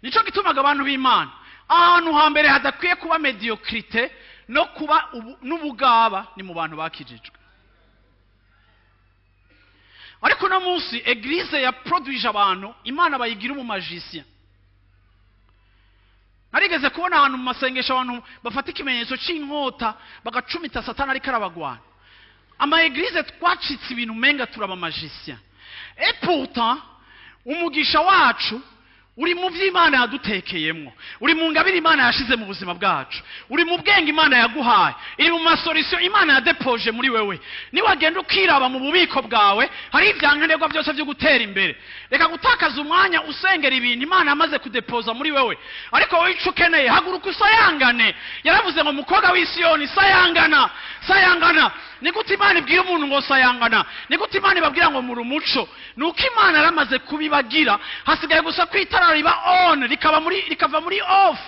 Nico gitumaga abantu b'Imana ahantu hambere hadakwiye kuba médiocrité no kuba n'ubugaba ni mu bantu bakijijwe. Ariko uno munsi église yaproduije abantu Imana bayigira umumagicien. Narigeze kubona ahantu mu masengesho abantu bafata ikimenyetso cy'inkota bagacumita Satani ariko arabagwana. Ama église twacitse ibintu, umenga turaba magicien, et pourtant umugisha wacu uri mu by'Imana yadutekeyemwo, uri mu ngabire Imana yashize mu buzima bwacu, uri mu bwenge Imana yaguhaye, iri mu masolution Imana yadepoje muri wewe. Niwagenda ukiraba mu bubiko bwawe, hari ibyankenerwa byose byo gutera imbere. Reka gutakaza umwanya usengera ibintu Imana yamaze kudepoza muri wewe. Ariko wowe ico ukeneye, haguruka usayangane. Yaravuze ngo: "Mukobwa w'Isiyoni, sayangana, sayangana." Ni gute Imana ibwira umuntu ngo sayangana? Ni gute Imana ibabwira ngo muri umuco? Ni uko Imana yaramaze kubibagira, hasigaye gusa ko itara riba on, rikaba muri, rikava muri off.